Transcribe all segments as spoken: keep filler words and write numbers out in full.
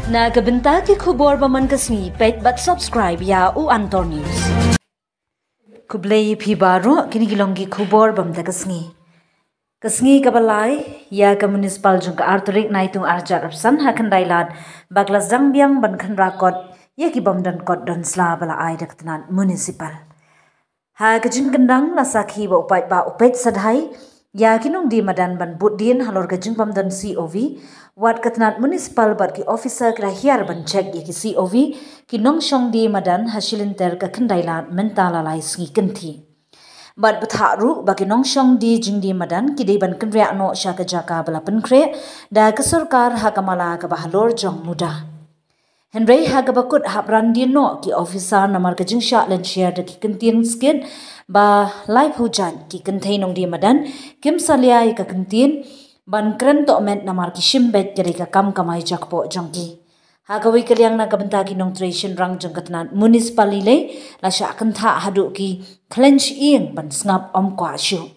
Na ka bynta ki khubor ba man ka sngi, peit bad subscribe ïa u Antor News. Khublei phi baroh, kine ki long ki khubor ba mynta ka sngi. Ka sngi kaba lai ïa ka municipal jong ka ar tarik Naitung ar hajar arphew san ha Khyndailad, ba ka la sdang biang ban khynra kot ïa ki bym don kot don sla ba la ai da ka tnat municipal. Ha ka jingkyndang la sakhi ba u paidbah u peit sadhai ïa ki nongdie madan ban bud dien halor ka jingbym don C O V, wat ka tnat municipal bad ki officer ki la hiar ban check ïa ki C O V ki nongshong die madan ha shilynter ka Khyndailad mynta la lai sngi kynthih. Bad bthah ruh ba ki nongshong die jingdie madan ki dei ban kynriah noh sha ka jaka ba la pynkhreh da ka sorkar ha ka mala kaba halor jong MUDA. Hynrei ha kaba kut hap ran dien noh ki officer namar ka jingshah lynsher da ki kyntien skit ba laiphew jait, ki kynthei nongdie madan kim salia ïa ka kyntien ban kren tohmet namar ki shim beit ka dei ka kam kamai jakpoh jong ki. Ha kawei ka liang na ka bynta ki nongtrei shynrang jong ka tnat municipal Lilei la shah kynthah haduh ki khleiñ shyieng ban sngap ym kwah shuh.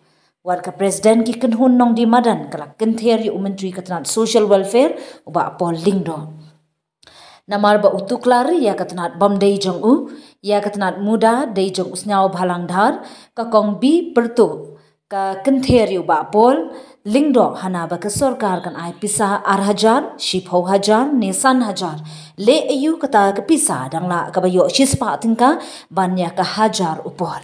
Wat ka president ki kynhun nongdie madan ka la kynther ïa u myntri ka tnat social welfare u Bah Paul Lyngdoh. Namar ba u tuklar ïa ka tnat bym dei jong u, ïa ka tnat MUDA dei jong u Sniawbhalang Dhar, ka Kong B Pyrtuh, ka kynther ïa u Bah Paul Lyngdoh hana ba ka sorkar kan ai pisa ar hajar, shiphew hajar ne san hajar. Leh aïu kata ka pisa, dang lah kaba ïoh shispah tyngka ban ïa ka hajar u por.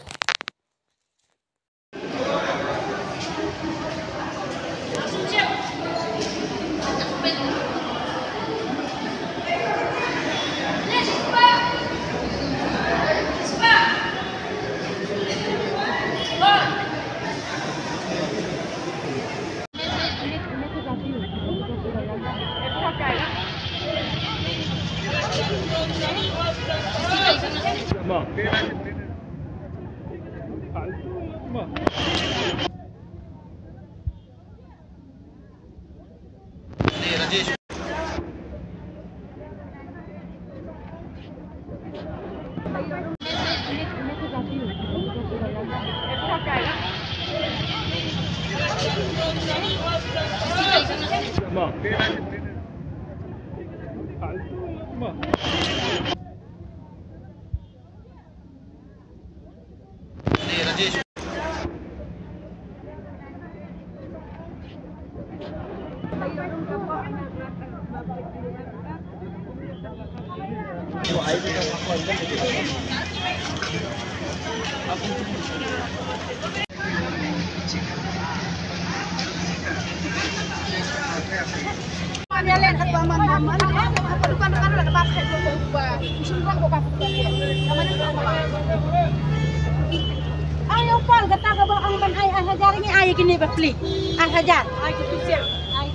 Ai, u Paul, kata kaba ong ban ai ar hajar ngi ai kine ba pli. Ar hajar. Ai, kine ba pli.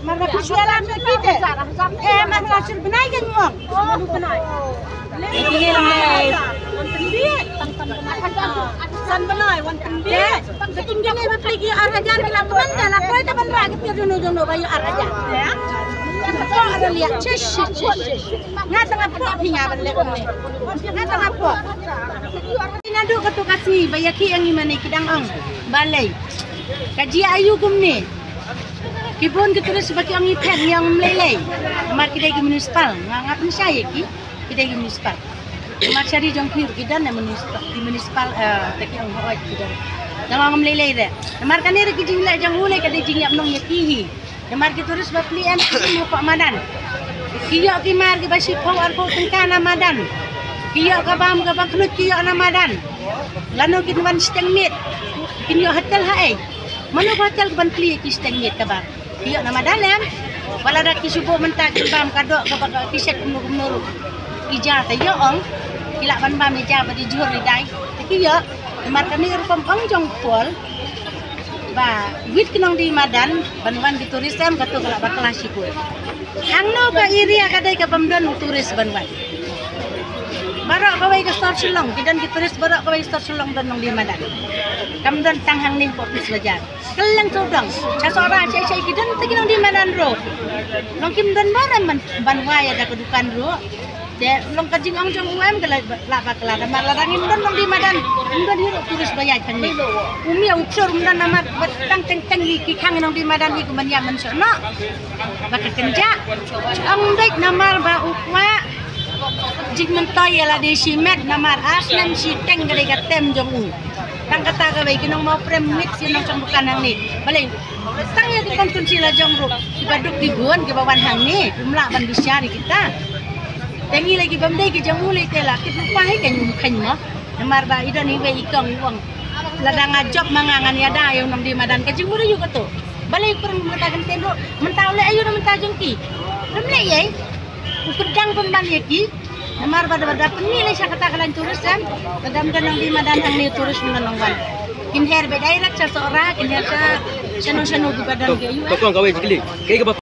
Mar ba pli shuwa lam ne pli te. Eh, mar ba shir bnai kan mong. Kine lai. San bnai wan pynbiej. Ka kin kine ba pli ki ar hajar ki la kmen da la koi ta ban ra ki pir jono jono ba ïoh ar hajar. Ya. Ko ada liat. Chish, chish, chish. Nga tang apoh phi nga ban leh kumne. Nga tang apoh. Naduh katu ka sngi ba ïa ki ïa ngi mane ki dang ong balei. Ka jia aïu kumne. Ki bun ki tourist ba ki ong ngi phet ngi ong ym lei lei. Namar ki dei ki municipal. Nga nga pynshai ïa ki. Ki dei ki municipal. Namar sha ri jong phi ruh ki don ne municipal, ki municipal, eh, te ki ong hooid ki don. Tang ong ym lei lei re. Namar kane ruh ki jingleh jong u lei ka dei jingïap nong ïa ki hi. Namar ki tourist ba pli em ki ïoh hapoh madan. Ki ïoh ki mar kiba shiphew arphew tyngka na madan. Ki ïoh ka bam kaba khluit ki ïoh na madan. Lano kin wan shiteng miet. Kin ïoh hotel ha ei. Mano ka hotel ban pli ki shiteng miet ka bam. Ki ïoh na madan em. Wat la da ki shu buh mynta ki bam ka doh kaba ki shet kumno kumno ruh. Ki ja te ïoh ong. Ki lah ban bam ïa ja ba dei jhur ïa dai. Te ki ïoh. Namar kane rukom ong jong Paul. Ba wit ki nongdie madan ban wan ki tourist em kato ka la bakla shibun. Hangno ka area ka dei ka bym don u tourist ban wan. Baroh kawei ka sor Shillong, ki don ki tourist baroh kawei ka sor Shillong don nongdie madan. Kam don tang hangne hapoh Police Bazar. Kylleng sawdong, sha Sohra shai shai ki don te ki nongdie madan ruh. Nong kim don baroh ban, ban wai da ka dukan ruh. Te long ka jingong jong u em ka la ba, la ba ka la da mar la dang im don nongdie madan. Im don hi ruh tourist ba ïaid tang ni. Um ïa u psor um don namar ba tang teng teng hi ki khang nongdie madan hi ku man ïa man sor no. Ba ka kynja. Ong dei namar ba u kwah jingmyntoi ïa lade shimet namar ar snem shiteng ka dei ka tem jong u. Tang kata kawei ki nongmawprem mix ïa nongchong dukan hangne. Balei tang ïa ki konstituensi la jong ruh kiba duk ki bun kiba wan hangne ym lah ban bishar ïa kita. Te ngi lei kiba ym dei ki jong u lei te la kit lypa hi ka ym kheiñ mo. Namar ba i don iwei i kong i ong lada nga jop ma nga ngan ïada ïa u nongdie madan ka jingmut aïu kato. Balei u kren mynta ka ktien ruh mynta u leh aïu na mynta jong ki. Ym leh ei. U kdang pynban ïa ki. Namar ba da ba da pynmih lei sha kata ka lain tourist em. Lada ym don nongdie madan hangne tourist ym don nongwan. Kin her beit direct sha Sohra kin her sha shano shano kiba don ki aïu em. Ka kong kawei jingkylli. Kaei kaba